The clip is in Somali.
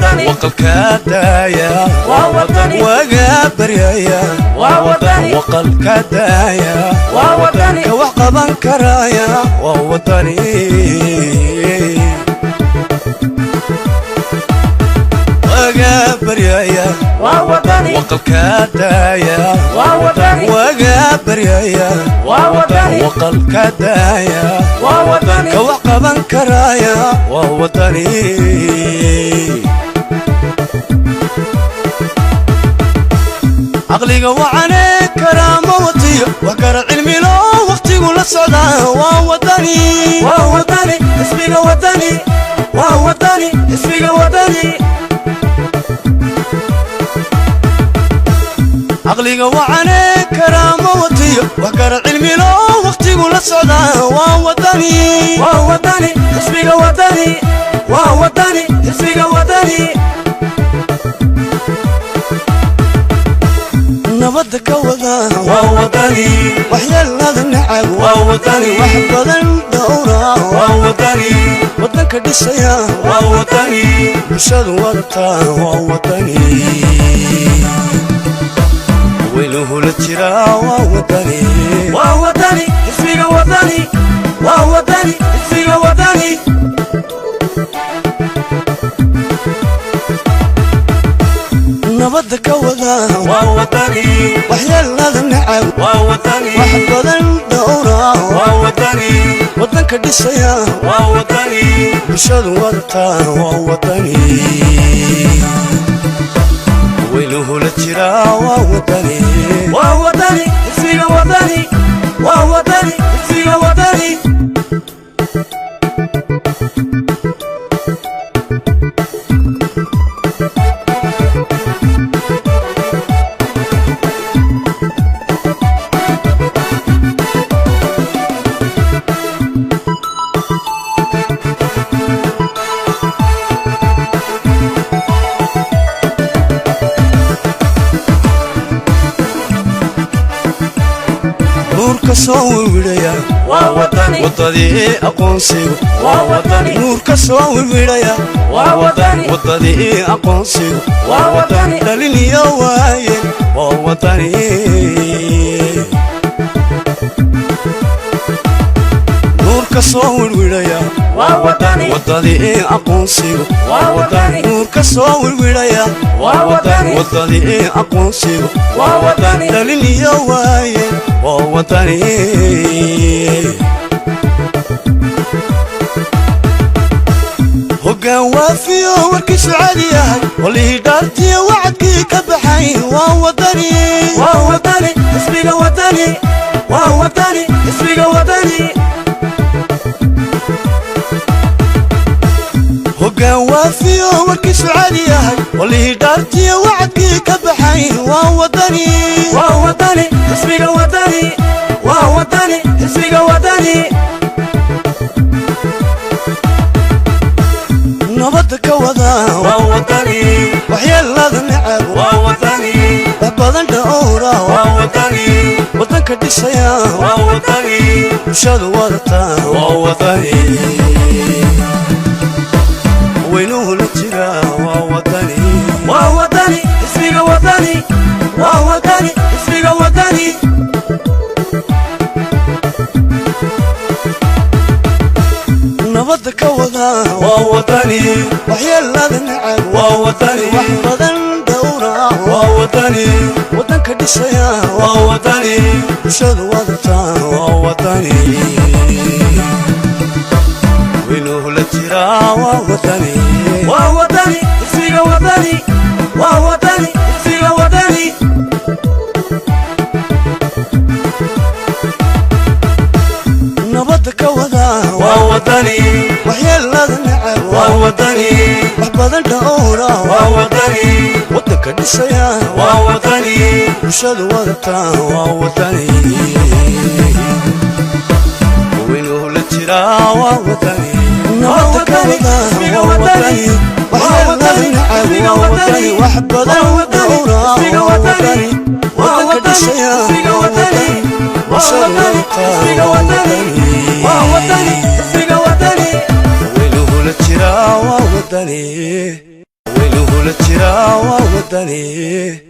Waqalka daaya, waga baryaya. Waqalka daaya, ka wax qaban karaya waa Wadani. Waga baryaya, waqalka daaya, waga baryaya. Waqalka daaya, ka wax qaban karaya waa Wadani. Caqliga wacane, karaama watiyo, wax kara cilmilo, wakhtigu la socdaa waa Wadani, waa Wadani, xisbiga Wadani, waa Wadani, xisbiga Wadani. Caqliga wacane, karaama watiyo, wax kara cilmilo, wakhtigu la socdaa waa Wadani, waa Wadani, xisbiga Wadani, waa Wadani, xisbiga Wadani. Nabadda ka wada waa Wadani, waxyeelada nacab waa Wadani, wax badan dhowra waa Wadani, waddanka dhisaya waa Wadani, bulshadu wadataa waa Wadani, weynuhula jiraa waa Wadani, waa Wadani, xisbiga Wadani, waa Wadani, xisbiga Wadani. Nabadda ka wada waa Wadani, waxyeelada nacab waa Wadani, wax badan dhowra waa Wadani, waddanka dhisaya waa Wadani, bulshadu wadataa waa Wadani, weynuhula jiraa waa Wadani, waa Wadani, xisbiga Wadani, waa Wadani, xisbiga Wadani. Nuurka soo wirwidhaya waddadii aqoonsigu, nuurka soo wirwidhaya waddadii aqoonsigu, dhaliniyo waayeen waa Wadani. Nuurka soo wirwidhaya waddadii aqoonsigu, nuurka soo wirwidhaya waddadii aqoonsigu, dhaliniyo waayeen waa Wadani. Hoggaan waafiyo, warkiisu cadi yahay, walihii dhaartiyo wacadkii ka baxay waa Wadani, waa Wadani, xisbiga Wadani, waa Wadani, xisbiga Wadani. Hoggaan waafiyo, warkiisu cadi yahay, walihii dhaartiyo wacadkii ka baxay waa Wadani, waa Wadani, xisbiga Wadani, waa Wadani, xisbiga Wadani. Nabadda ka wada waa Wadani, waxyeelada nacab waa Wadani, wax badan dhowra waa Wadani, waddanka dhisaya waa Wadani, bulshadu wadataa waa Wadani, weynuhu la jira waa Wadani, waa Wadani, xisbiga Wadani, waa Wadani, xisbiga Wadani. Nabadda ka wada waa Wadani, waxyeelada nacab waa Wadani, wax badan dhowra waa Wadani, waddanka dhisaya waa Wadani, bulshadu wadataa waa Wadani, weynuhu la jiraa waa Wadani, waa Wadani, xisbiga Wadani, waa Wadani, xisbiga Wadani. Nabadda ka wada waa Wadani, waxyeelada nacab waa Wadani, wax badan dhowra waa Wadani, waddanka dhisaya waa Wadani, bulshadu wadataa waa Wadani, weynuhu la jiraa waa Wadani. Nabadda ka wada waa Wadani, waxyeelada nacab waa Wadani, wax badan dhowra waa Wadani, waddanka dhisaya waa Wadani, bulshadu wadataa waa Wadani, weynuhu la jiraa waa Wadani, weynuhu wadani.